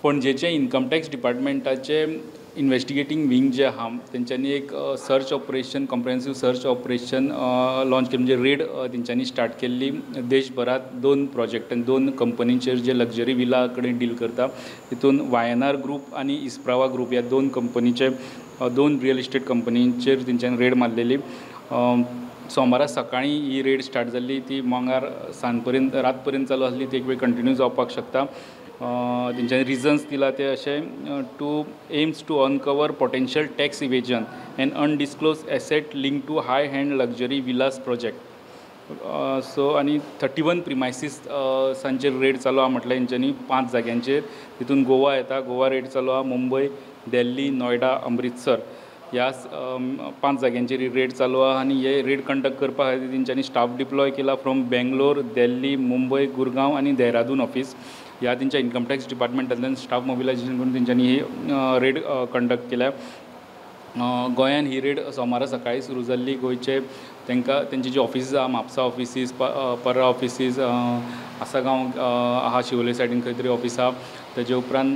पणजेचे income tax डिपार्टमेंटाचे इनवेस्टिगेटींग wing जे आहा तेंच्यांनी एक search operation, comprehensive search operation launch केलें, म्हणजे रेड तेंच्यांनी स्टार्ट केल्ली देशभरांत दोन प्रोजेक्टान, दोन कंपनींचेर जे लग्जरी विला कडेन डील करता. तितून वाय एन आर ग्रूप आनी इस्प्रावा ग्रूप ह्या दोन कंपनीचे, दोन रियल इस्टेट कंपनींचेर तेंच्यांनी रेड मारलेली. सोमारा सकाळीं ही रेड स्टार्ट जाल्ली, ती मंगळार सांज पर्यंत, रात पर्यंत चालू आसली. ती एक वेळ कंटिन्यू जावपाक शकता. तेंच्यांनी रिजन्स दिला ते अशें, to aims to uncover potential tax evasion and undisclosed asset linked to high end luxury villas project. So आनी 31 प्रिमायसीसांचेर रेड चालू आहा म्हटलें तेंच्यांनी पांच जाग्यांचेर. तितून गोवा येता, गोवा रेड चालू आहा, मुंबय, दिल्ली, नोयडा, अमृतसर ह्या पांच जाग्यांचेर ही रेड चालू आहा. आनी हे रेड कंडक्ट करपा खातीर तेंच्यांनी स्टाफ डिप्लॉय केला फ्रोम बेंगलोर, दिल्ली, मुंबय, गुरगांव आनी देहरादून ऑफीस. ह्या तेंच्या इन्कम टॅक्स डिपार्टमेंटांतल्यान स्टाफ मोबिलायजेशन करून तेंच्यांनी ही रेड कंडक्ट केल्या. गोंयान ही रेड सोमारा सकाळीं सुरू जाल्ली. गोंयचे तांकां तेंची जी ऑफिसीस आहा, म्हापसा ऑफिसीस, पर्रा ऑफिसीस, आसागांव आहा, शिवोले सायडीन खंय तरी ऑफीस आहा. तेजे उपरांत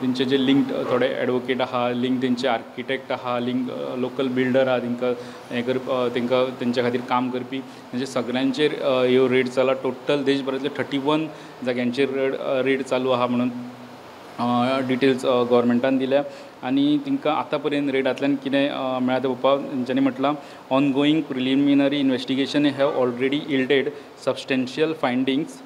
तेंचे जे लिंक्ड थोडे एडवोकेट आहा, लिंक तेंचे आर्किटेक्ट आहा, लिंक लोकल बिल्डर आहा, तेंकां हें करपा, तेंकां तेंच्या खातीर काम करपी, म्हणजे सगळ्यांचेर ह्यो रेड चल्ला. टोटल देशभरांतले 31 जाग्यांचेर रेड चालू आहा म्हणून डिटेल्स गोवोरमेंटान दिल्या. आनी तेंकां आतां पर्यंत रेडांतल्यान कितें मेळ्ळां तें पळोवपाक तेंच्यांनी म्हटलां, ongoing preliminary investigation have already yielded substantial findings.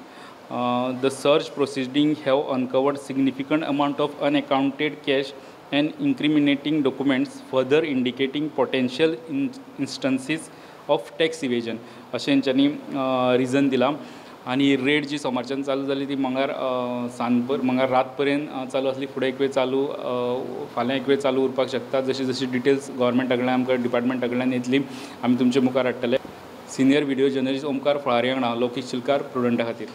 The search proceeding have uncovered significant amount of unaccounted cash and incriminating documents, further indicating potential instances of tax evasion, अशें हेंच्यांनी रिजन दिलां. आनी रेड जी सोमारच्यान चालू जाली ती मंगळार सांजभर, मंगळार रात पर्यंत चालू आसली. फुडें एक वेळ चालू, फाल्यां एक वेळ चालू उरपाक शकता. जशी जशी डिटेल्स गोवोरमेंटा कडल्यान, आमकां डिपार्टमेंटा कडल्यान येतली, आमी तुमचे मुखार हाडटले. सिनियर व्हिडियो जर्नलिस्ट ओमकार फळारी वांगडा लौकीक शिलकार, प्रुडंटा खातीर.